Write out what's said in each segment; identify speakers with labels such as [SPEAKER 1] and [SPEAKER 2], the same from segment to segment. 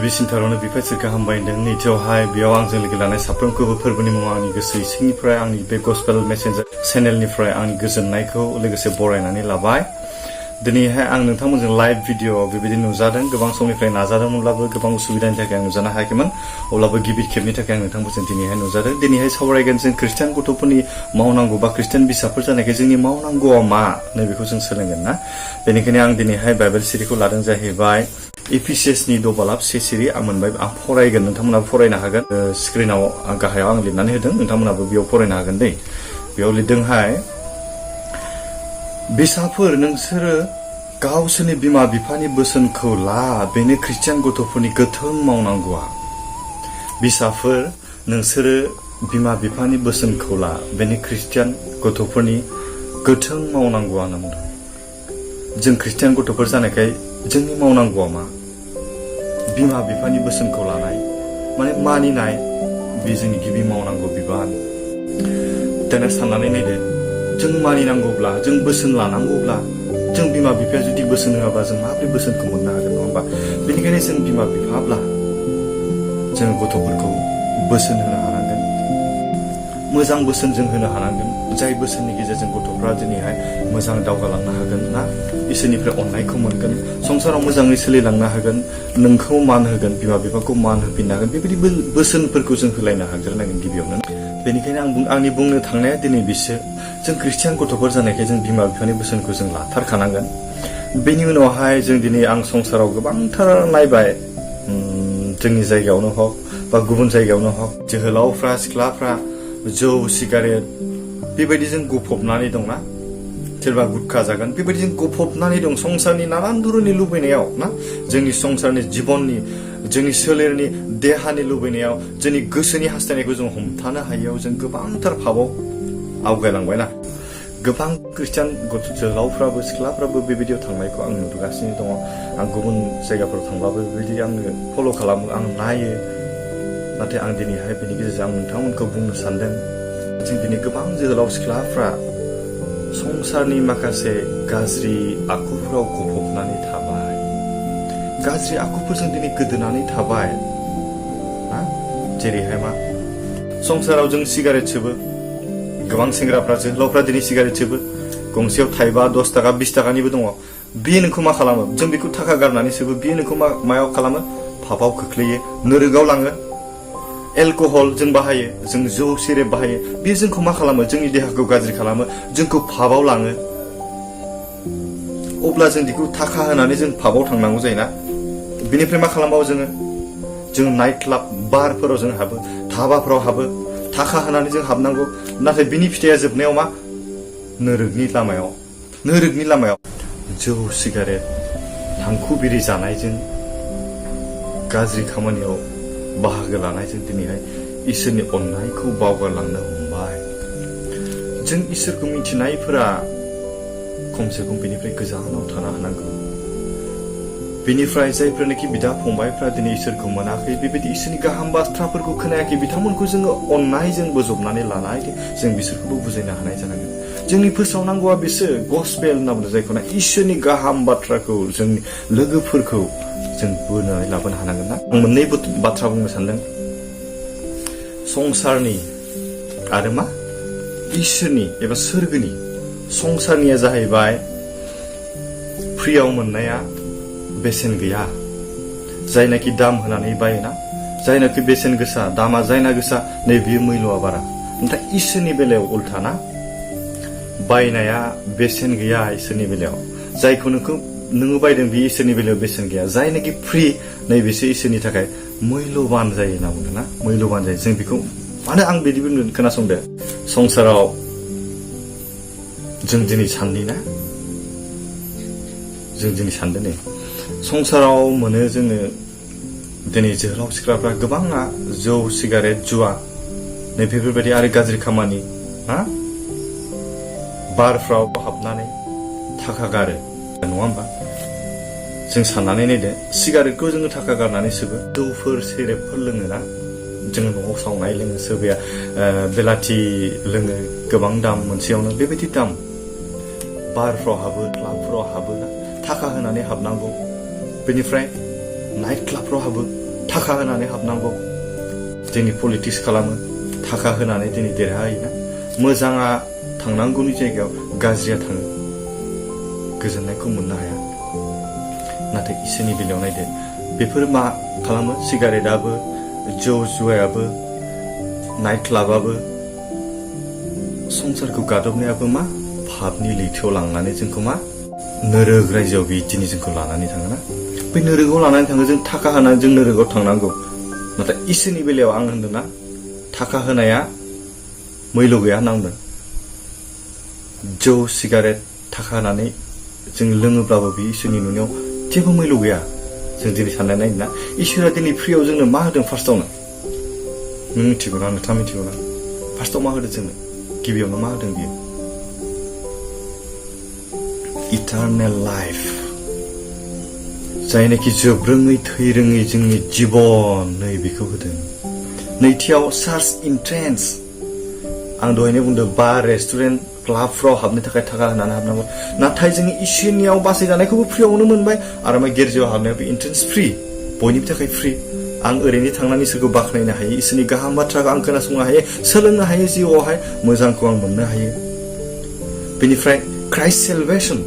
[SPEAKER 1] गिबिसिनथारावनो बिफायसोरखौ हामबायदों। नैथियावहाय बेयाव आंजों लोगो लानाय साफ्रोमखौबो फोरबोनि मुङाव आंनि गोसो इसिंनिफ्राय आंनि बे गस्पेल मेसेन्जार चेनेलनिफ्राय आंनि गोजोननायखौ लोगोसे बरायनानै लाबाय। दिनैहाय आं नोंथांमोनजों लाइभ भिडिअ बेबायदि नुजादों। गोबां समनिफ्राय नाजादोंमोनब्लाबो गोबां उसुबिदानि थाखाय आं नुजानो हायाखैमोन। अब्लाबो गिबि खेबनि थाखाय आं नोंथांमोनजों दिनैहाय नुजादों। दिनैहाय सावरायगोन जों खृष्टान गथ'फोरनि मावनांगौ बा खृष्टान बिजाबफोर जानायखाय जोंनि मावनांगौआ मा नैबेखौ जों सोलोंगोन ना। बेनिखायनो आं दिनैहाय बाइबेल सिरिखौ लादों जाहैबाय एफिसियासनि दबालाब से सिरि आं मोनबाय। आं फरायगोन, नोंथांमोनाबो फरायनो हागोन। स्क्रिनाव गाहायाव आं लिरनानै होदों, नोंथांमोनाबो बेयाव फरायनो हागोन दै। बेयाव लिरदोंहाय, बिसाफोर नोंसोरो गावसोरनि बिमा बिफानि बोसोनखौ ला, बेनो खृष्टान गथ'फोरनि गोथों मावनांगौआ। बिसाफोर नोंसोरो बिमा बिफानि बोसोनखौ ला, बेनो खृष्टान गथ'फोरनि गोथों मावनांगौआ होनना बुंदों। जों खृष्टान गथ'फोर जानायखाय जोंनि मावनांगौआ मा? बिमा बिफानि बोसोनखौ लानाय माने मानिनाय, बे जोंनि गिबि मावनांगौ बिबान। दाना साननानै नायदो, जों मानिनांगौब्ला, जों बोसोन लानांगौब्ला, जों बिमा बिफाया जुदि बोसोन होआब्ला जों माबोरै बोसोनखौ मोननो हागोन, नङा होमबा? बेनिखायनो जों बिमा बिफाब्ला जों गथ'फोरखौ बोसोन होनो हानांगोन, मोजां बोसोन जों होनो हानांगोन। जाय बोसोननि गेजेरजों गथ'फ्रा दिनैहाय मोजां दावगालांनो हागोन ना, इसोरनिफ्राय अननायखौ मोनगोन, संसाराव मोजाङै सोलिलांनो हागोन, नोंखौ मान होगोन, बिमा बिफाखौ मान होफिननो हागोन। बेबायदि बोसोनफोरखौ जों होलायनो हाग्रोनांगोन गिबियावनो। बेनिखायनो आंनि बुंनो थांनाया दिनै बिसो, जों खृष्टान गथ'फोर जानायखाय जों बिमा बिफानि बोसोनखौ जों लाथारखानांगोन। बेनि उनावहाय जों दिनै आं संसाराव गोबांथार नायबाय, जोंनि जायगायावनो हक बा गुबुन जायगायावनो हक, जोहोलावफ्रा सिख्लाफ्रा जौ सिगारेट बेबायदिजों गफबनानै दंना, सोरबा गुटखा जागोन, बेबायदिजों गफबनानै दं संसारनि नानान धरननि लुबैनायाव ना। जोंनि संसारनि जिबननि, जोंनि सोलेरनि देहानि लुबैनायाव, जोंनि गोसोनि हास्थायनायखौ जों हमथानो हायैयाव जों गोबांथार फाबाव आवगायलांबायना। गोबां खृष्टान जोहोलावफ्राबो सिख्लाफ्राबो बेबायदियाव थांनायखौ आं नुगासिनो दङ। आं गुबुन जायगाफोराव थांब्लाबो बेबायदि आङो फल' खालामो, आं नायो। नाथाय आं दिनैहाय बेनि गेजेरजों आं नोंथांमोनखौ बुंनो सानदों, जों दिनै गोबां जोहोलाव सिख्लाफ्रा संसारनि माखासे गाज्रि आखुफोराव गफबनानै थाबाय, गाज्रि आखुफोरजों दिनै गोदोनानै थाबाय ना। जेरैहाय मा, संसाराव जों सिगारेट सोबो, गोबां सेंग्राफ्रा जोहोलावफ्रा दिनै सिगारेट सोबो, गंसेयाव थाइबा 10 थाखा 20 थाखानिबो दङ। बे नोंखौ मा खालामो? जों बेखौ थाखा गारनानै सोबो, बे नोंखौ मायाव खालामो? फाफाव खोख्लैयो, नोरोगाव लाङो। एलकहल जों बाहायो, जों जौ सेरेब बाहायो, बे जोंखौ मा खालामो? जोंनि देहाखौ गाज्रि खालामो, जोंखौ फाबाव लाङो। अब्ला जों बेखौ थाखा होनानै जों फाबाव थांनांगौ जायोना। बिनिफ्राय मा खालामबावो जों नाइट क्लाब बारफोराव जों हाबो, धाबाफोराव हाबो, थाखा होनानै जों हाबनांगौ। नाथाय बिनि फिथाइया जोबनायाव मा? नोरोगनि लामायाव जौ सिगारेट थांखु बिरि जानायजों, गाज्रि खामानियाव बाहागो लानायजों दिनैहाय इसोरनि अननायखौ बावगारलांनो हमबाय। जों इसोरखौ मिथिनायफोरा खमसे खम बेनिफ्राय गोजानाव थानो हानांगौ। बेनिफ्राय जायफोरनाखि बिदा फंबायफ्रा दिनै इसोरखौ मोनाखै, बेबायदि इसोरनि गाहाम बाथ्राफोरखौ खोनायाखै, बिथांमोनखौ जोङो अननायजों बोजबनानै लानाय, जों बिसोरखौबो बुजायनो हानाय जानांगोन। जोंनि फोसावनांगौआ बिसोर गसपेल होनना बुङो जायखौना, इसोरनि गाहाम बाथ्राखौ जोंनि लोगोफोरखौ जों बोनानै लाबोनो हानांगोन ना। आं मोननै बाथ्रा बुंनो सानदों, संसारनि आरो मा इसोरनि एबा सोरगोनि। संसारनिया जाहैबाय फ्रियाव मोननाया बेसेन गैया, जायनाखि दाम होनानै बायोना, जायनाखि बेसेन गोसा, दामा जायना गोसा, नै बियो मैल'आ बारा। नाथाय इसोरनि बेलायाव उल्था, बायनाया बेसेन गैया इसोरनि बेलायाव। जायखौ नोङो बायदों बे इसोरनि बेलायाव बेसेन गैया। जायनाखि फ्रि, नैबेसो इसोरनि थाखाय मैल'बान जायो होनना बुंदों ना, मैल'बान जायो। जों बेखौ मानो आं बिदि बुंदों खोनासंदो। संसाराव जों दिनै सानदों नै, संसाराव मोनो जोङो दिनै जोहोलाव सिख्लाफ्रा गोबाङा जौ सिगारेट जुवा नै बेफोरबायदि आरो गाज्रि खामानि ना, बारफ्राव हाबनानै थाखा गारो, नङा होमबा? जों साननानै नायदो, सिगारेटखौ जोङो थाखा गारनानै सोबो, जौफोर सेरेबफोर लोङोना, जोङो न'आव सावनाय लोङो, सोरबाया बेलाथि लोङो, गोबां दाम मोनसेयावनो, बेबायदि दाम। बारफ्राव हाबो, क्लाबफ्राव हाबो ना, थाखा होनानै हाबनांगौ। बेनिफ्राय नाइट क्लाबफ्राव हाबो, थाखा होनानै हाबनांगौ जोंनि पलिटिक्स खालामो थाखा होनानै दिनै देरहायोना मोजाङा थांनांगौनि जायगायाव गाज्रिया थाङो गोजोननायखौ मोननो हाया नाथाय इसोरनि बेलायाव नायदो बेफोर मा खालामो सिगारेटआबो जौ जुवायाबो नाइट क्लाबाबो संसारखौ गादबनायाबो मा पापनि लैथोआव लांनानै जोंखौ मा नोरोग रायजोआव बे दिनै जोंखौ लानानै थाङोना बै नोरोगाव लानानै थाङो जों थाखा होनानै जों नोरोगाव थांनांगौ नाथाय इसोरनि बेलायाव आं होनदोंना थाखा होनाया मैल' गैया होनना बुंदों जौ सिगारेट थाखा होनानै जों लोङोब्लाबो बे इसोरनि नुनायाव जेबो मैल' गैया जों दिनै साननाय नायोना इसोरा दिनै फ्रियाव जोंनो मा होदों फार्स्टआवनो नों मिथिगौना नोंथाङा मिथिगौना फार्स्टआव मा होदों जोंनो गिबियावनो मा होदों बियो इटारनेल लाइफ जायनाखि जोबरोङै थैरोङै जोंनि जिबन नै बेखौ होदों नैथियाव सार्च इन्ट्रेन्स आं दहायनो बुंदों बार रेस्टुरेन्ट क्लाबफ्राव हाबनो थाखाय थाखा होनानै हाबनांगौ नाथाय जोंनि इसोरनियाव बासायजानायखौबो फ्रियावनो मोनबाय आरो मा गिर्जायाव हाबनायावबो इन्ट्रेन्स फ्रि बयनिबो थाखाय फ्रि आं ओरैनो थांनानै इसोरखौ बाख्नायनो हायो इसोरनि गाहाम बाथ्राखौ आं खोनासंनो हायो सोलोंनो हायो जिउआवहाय मोजांखौ आं मोननो हायो बेनिफ्राय क्राइस्ट सेलभेसन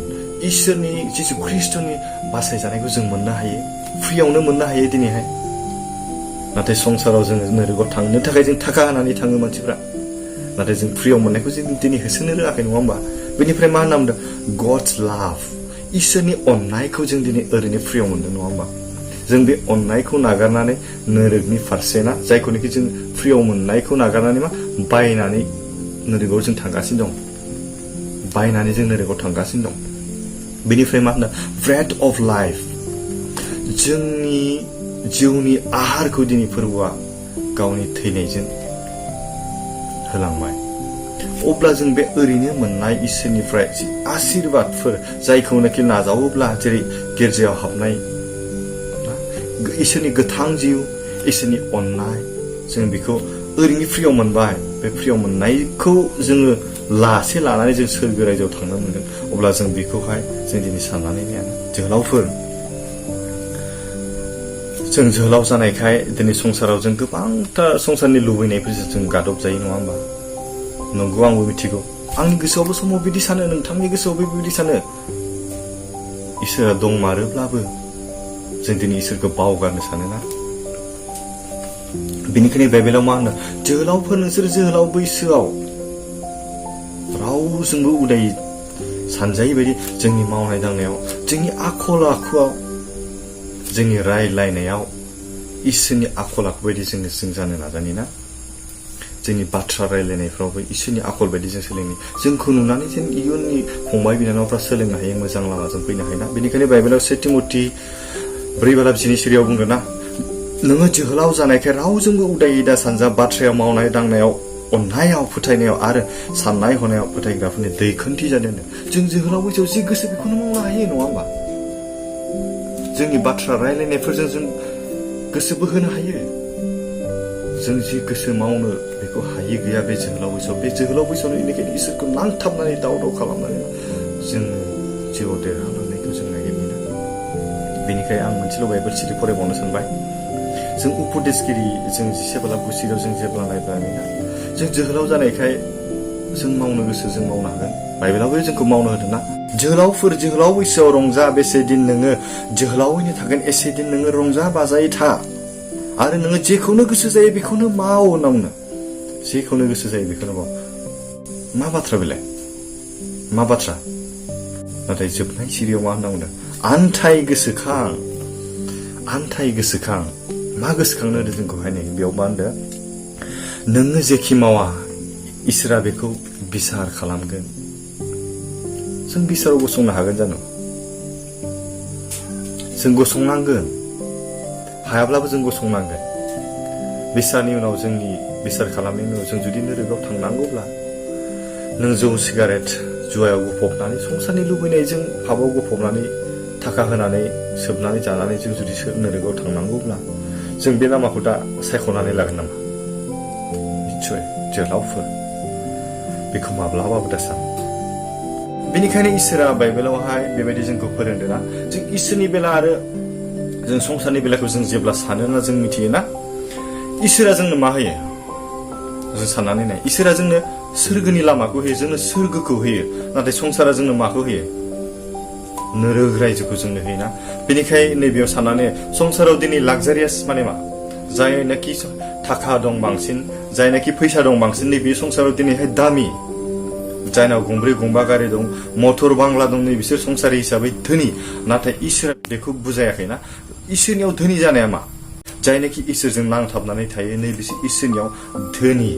[SPEAKER 1] इसोरनि जिसु ख्रिस्टनि बासायजानायखौ जों मोननो हायो फ्रियावनो मोननो हायो दिनैहाय नाथाय संसाराव जोङो नोरोगाव थांनो थाखाय जों थाखा होनानै थाङो मानसिफ्रा नाथाय जों फ्रियाव मोननायखौ जों दिनै होसोनो रोङाखै नङा होमबा बेनिफ्राय मा होनना बुंदों गडस लाभ इसोरनि अननायखौ जों दिनै ओरैनो फ्रियाव मोनदों नङा होमबा जों बे अननायखौ नागारनानै नोरोगनि फारसे ना जायखौनोखि जों फ्रियाव मोननायखौ नागारनानै मा बायनानै नोरोगाव जों थांगासिनो दं बायनानै जों नोरोगाव थांगासिनो दं बेनिफ्राय मा होनदों ब्रेड अफ लाइफ जोंनि जिउनि आहारखौ दिनै फोरबोआ गावनि थैनायजों होलांबाय अब्ला जों बे ओरैनो मोननाय इसोरनिफ्राय आशीर्बादफोर जायखौनोखि नाजावोब्ला जेरै गिर्जायाव हाबनाय इसोरनि गोथां जिउ इसोरनि अननाय जों बेखौ ओरैनो फ्रियाव मोनबाय बे फ्रियाव मोननायखौ जोङो लानानै जों सोरगो रायजोआव थांनो मोनगोन अब्ला जों बेखौहाय जों दिनै साननानै नायानो जोहोलावफोर जों जोहोलाव जानायखाय दिनै संसाराव जों गोबांथार संसारनि लुबैनायफोरजों जों गादब जायो नङा होमबा नंगौ आंबो मिथिगौ आंनि गोसोआवबो समाव बिदि सानो नोंथांनि गोसोआवबो बिदि सानो इसोरा दंमारोब्लाबो जों दिनै इसोरखौ बावगारनो सानोना बेनिखायनो बाइबेलाव मा होनो जोहोलावफोर नोंसोर जोहोलाव बैसोआव रावजोंबो उदाय सानजायै बायदि जोंनि मावनाय दांनायाव जोंनि आखल आखुआव जोंनि रायलायनायाव इसोरनि आखल आखु बायदि जों जानो नाजानि ना जोंनि बाथ्रा रायलायनायफ्रावबो इसोरनि आखल बायदि जों सोलोंनि जोंखौ नुनानै जों इयुननि फंबाय बिनानावफ्रा सोलोंनो हायो मोजां लामाजों फैनो हायोना बेनिखायनो बाइबेलाव 2 तिमथि 4:10 बुंदों ना नोङो जोहोलाव जानायखाय रावजोंबो उदायै दा सानजा बाथ्रायाव मावनाय दांनायाव अननायाव फोथायनायाव आरो साननाय हनायाव फोथायग्राफोरनि दैखोनथि जादों जों जोहोलाव बैसोआव जि गोसो बेखौनो मावनो हायो नङा होमबा जोंनि बाथ्रा रायलायनायफोरजों जों गोसो बोहोनो हायो जों जि गोसो मावनो बेखौ हायो गैया बे जोहोलाव बैसोआवनो बेनिखायनो इसोरखौ नांथाबनानै दाव खालामनानै जों जिउआव देरहालांनायखौ जों नागिरनो बेनिखायनो आं मोनसेल' बाइबेल सिरि फरायबावनो सानबाय जों उपदेशगिरि जों 7:9 जों जेब्ला नायब्ला जों जोहोलाव जानायखाय जों मावनो गोसो जों मावनो हागोन बाइबेलाबो जोंखौ मावनो होदोंना जोहोलावफोर जोहोलाव बैसोआव रंजा बेसे दिन नोङो जोहोलावैनो थागोन एसे दिन नोङो रंजा बाजायै था आरो नोङो जेखौनो गोसो जायो बेखौनो माव होनना बुङो जेखौनो गोसो जायो बेखौनो माव मा बाथ्रा बेलाय मा बाथ्रा नाथाय जोबनाय सिरियाव मा होनना बुंदों आन्थाय गोसोखां मा गोसोखांनो होदों जोंखौहाय नै बेयाव मा होनदों नोङो जेखि मावा इसोरा बेखौ बिसार खालामगोन जों बिसाराव गसंनो हागोन जानो जों गसंनांगोन हायाब्लाबो जों गसंनांगोन बिसारनि उनाव जोंनि बिसार खालामनायनि उनाव जों जुदि नोरोगाव थांनांगौब्ला नों जौ सिगारेट जुवायाव गफबनानै संसारनि लुबैनायजों पापाव गफबनानै थाखा होनानै सोबनानै जानानै जों जुदि नोरोगाव थांनांगौब्ला जों बे लामाखौ दा सायख'नानै लागोन नामा निस्सय जोहोलावफोर बेखौ माब्लाबाबो दा सान बेनिखायनो इसोरा बाइबेलावहाय बेबायदि जोंखौ फोरोंदोंना जों इसोरनि बेला आरो जों संसारनि बेलाखौ जों जेब्ला सानोना जों मिथियोना इसोरा जोंनो मा होयो जों साननानै नाय इसोरा जोंनो सोरगोनि लामाखौ होयो जोंनो सोरगोखौ होयो नाथाय संसारा जोंनो माखौ होयो नोरग रायजोखौ जोंनो होयोना बेनिखायनो नैबेयाव साननानै संसाराव दिनै लाक्जारियास माने मा जायनाखि थाखा दं बांसिन जायनाखि फैसा दं बांसिन नैबे संसाराव दिनैहाय दामि जायनाव गंब्रै गंबा गारि दं मटर बांला दं नै बिसोर संसारि हिसाबै धोनि नाथाय इसोरा बेखौ बुजायाखैना इसोरनियाव धोनि जानाया मा जायनाखि इसोरजों नांथाबनानै थायो नै बिसोर इसोरनियाव धोनि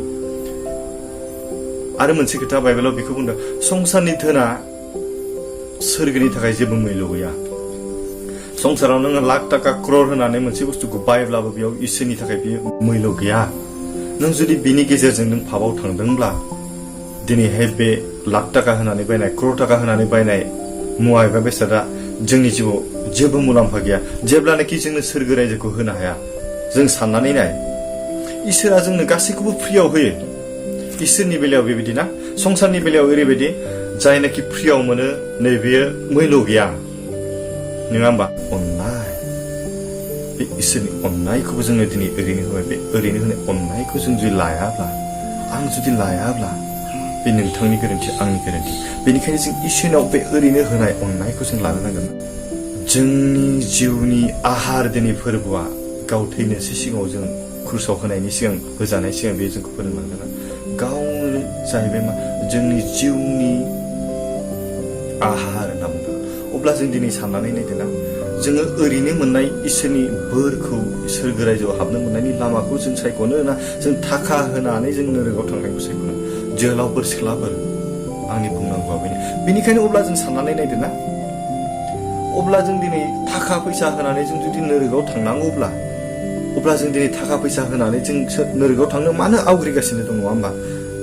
[SPEAKER 1] आरो मोनसे खोथा बाइबेलाव बेखौ बुंदों संसारनि धोना सोरगोनि थाखाय जेबो मैल' गैया संसाराव नोङो लाख थाखा क्रर होनानै मोनसे बुस्थुखौ बायब्लाबो बेयाव इसोरनि थाखाय बेयो मैल' गैया नों जुदि बिनि गेजेरजों नों पापाव थांदोंब्ला दिनैहाय बे लाख थाखा होनानै बायनाय क्रर थाखा होनानै बायनाय मुवा एबा बेसादा जोंनि जिउआव जेबो मुलाम्फा गैया जेब्लानाखि जोंनो सोरगो रायजोखौ होनो हाया जों साननानै नाय इसोरा जोंनो गासैखौबो फ्रियाव होयो इसोरनि बेलायाव बेबायदि ना संसारनि बेलायाव ओरैबायदि जायनाखि फ्रियाव मोनो नैबेयो मैल' गैया नङा होमबा अननाय बे इसोरनि अननायखौबो जोंनो दिनै ओरैनो होबाय बे ओरैनो होनाय अननायखौ जों जुदि लायाब्ला आं जुदि लायाब्ला बे नोंथांनि गोरोन्थि आंनि गोरोन्थि बेनिखायनो जों इसोरनाव बे ओरैनो होनाय अननायखौ जों लानो नांगोन जोंनि जिउनि आहार दिनै फोरबोआ गाव थैनोसै सिगाङाव जों क्रुसाव होनायनि सिगां होजानाय सिगां बे जोंखौ फोरोंलांदों गावनो जाहैबाय मा जोंनि जिउनि आहार होनना बुंदों अब्ला जों दिनै साननानै नायदोंना जोङो ओरैनो मोननाय इसोरनि बोरखौ सोरगो रायजोआव हाबनो मोननायनि लामाखौ जों सायख'नो ना जों थाखा होनानै जों नोरगआव थांनायखौ सायख'नो जोहोलावफोर सिख्लाफोर आंनि बुंनांगौआ बेनिखायनो अब्ला जों साननानै नायदोंना अब्ला जों दिनै थाखा फैसा होनानै जों जुदि नोरगआव थांनांगौब्ला अब्ला जों दिनै थाखा फैसा होनानै जों नोरगआव थांनो मानो आवग्रिगासिनो दं नङा होमबा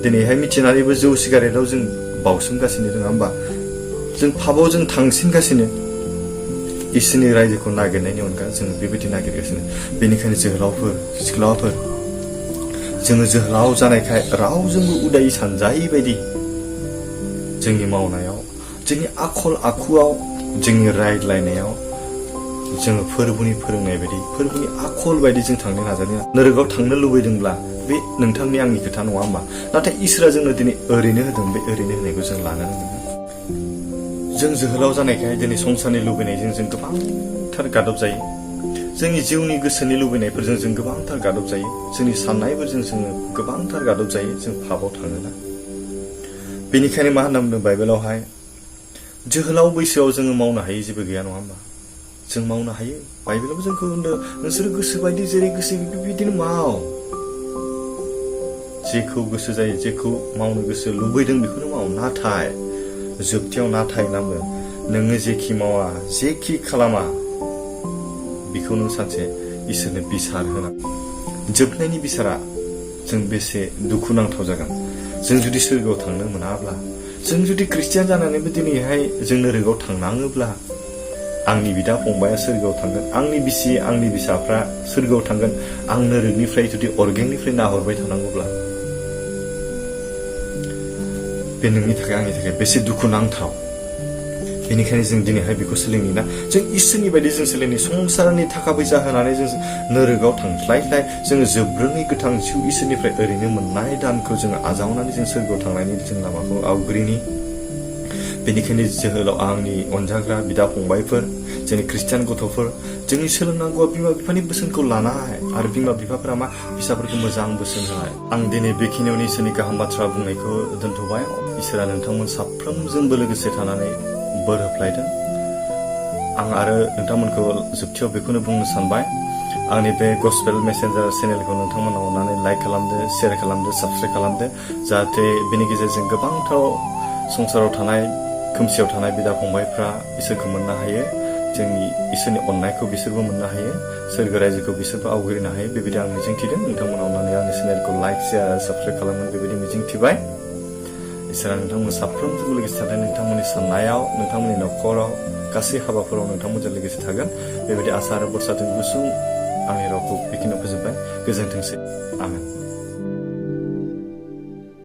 [SPEAKER 1] दिनैहाय मिथिनानैबो जौ सिगारेटआव जों बावसोमगासिनो नङा होमबा जों पापाव जों थांसिनगासिनो इसोरनि रायजोखौ नागिरनायनि अनगा जों बेबायदि नागिरगासिनो बेनिखायनो जोहोलावफोर सिख्लाफोर जोङो जोहोलाव जानायखाय रावजोंबो उदायै सानजायै बायदि जोंनि मावनायाव जोंनि आखल आखुआव जोंनि रायज्लायनायाव जोङो फोरबोनि फोरोंनाय बायदि फोरबोनि आखल बायदि जों थांनो नाजादों नोरगआव थांनो लुबैदोंब्ला बे नोंथांनि आंनि खोथा नङा होमबा नाथाय इसोरा जोंनो दिनै ओरैनो होदों बे ओरैनो होनायखौ जों लानो नांगोन जों जोहोलाव जानायखाय दिनै संसारनि लुबैनायजों जों गोबांथार गादब जायो जोंनि जिउनि गोसोनि लुबैनायफोरजों जों गोबांथार गादब जायो जोंनि साननायफोरजों जोङो गोबांथार गादब जायो जों पापाव थाङोना बेनिखायनो मा होनना बुंदों बाइबेलावहाय जोहोलाव बैसोआव जोङो मावनो हायै जेबो गैया नङा होमबा जों मावनो हायो बाइबेलावबो जोंखौ होनदों नोंसोरो गोसो बायदि जेरै गोसो बिदिनो माव जेखौ गोसो जायो जेखौ मावनो गोसो लुबैदों बेखौनो माव नाथाय जोबथियाव नाथाय नांगोन नोङो जेखि मावा जेखि खालामा बेखौ नों सानसे इसोरनो बिसार होनांगौ जोबनायनि बिसारा जों बेसे दुखुनांथाव जागोन जों जुदि सोरगोआव थांनो मोनाब्ला जों जुदि ख्रिस्टियान जानानैबो दिनैहाय जों नोरगआव थांनाङोब्ला आंनि बिदा फंबाया सोरगोआव थांगोन आंनि बिसि आंनि बिसाफ्रा सोरगोआव थांगोन आं नोरगनिफ्राय जुदि अरगेंनिफ्राय नाहरबाय थानांगौब्ला बे नोंनि थाखाय आंनि थाखाय बेसे दुखुनांथाव बेनिखायनो जों दिनैहाय बेखौ सोलोंना जों इसोरनि बायदि जों सोलोंनि संसारनि थाखा फैसा होनानै जों नोरगआव थांस्लायस्लाय जोङो जोबरोङै गोथां जिउ इसोरनिफ्राय ओरैनो मोननाय दानखौ जोङो आजावनानै जों सोरगोआव थांनायनि जों लामाखौ आवग्रिनि बेनिखायनो जोहोलाव आंनि अनजाग्रा बिदा फंबायफोर जोंनि ख्रिस्टियान गथ'फोर जोंनि सोलोंनांगौआ बिमा बिफानि बोसोनखौ लानाय आरो बिमा बिफाफोरा मा फिसाफोरखौ मोजां बोसोन होनाय आं दिनै बेखिनियावनो इसोरनि गाहाम बाथ्रा बुंनायखौ दोनथ'बाय इसोरा नोंथांमोन साफ्रोमजोंबो लोगोसे थानानै बोर होफ्लायदों आं आरो नोंथांमोनखौ जोबथियाव बेखौनो बुंनो सानबाय आंनि बे गस्पेल मेसेन्जार चेनेलखौ नोंथांमोना अननानै लाइक खालामदो शेयार खालामदो साबस्क्राइब खालामदो जाहाथे बेनि गेजेरजों गोबांथार संसाराव थानाय खोमसियाव थानाय बिदा फंबायफ्रा इसोरखौ मोननो हायो जोंनि इसोरनि अननायखौ बिसोरबो मोननो हायो सोरगो रायजोखौ बिसोरबो आवग्रिनो हायो बेबायदि आं मिजिंथिदों नोंथांमोना अननानै आंनि चेनेलखौ लाइक शेयार साबस्क्राइब खालामगोन बेबायदि मिजिंथिबाय इसोरा नोंथांमोन साफ्रोमजोंबो लोगोसे थादों नोंथांमोननि साननायाव नोंथांमोननि न'खराव गासै हाबाफोराव नोंथांमोनजों लोगोसे थागोन बेबायदि आसा आरो बरसाजों गुसुं आंनि रावखौ बेखिनियाव फोजोबबाय गोजोनथोंसै आमेन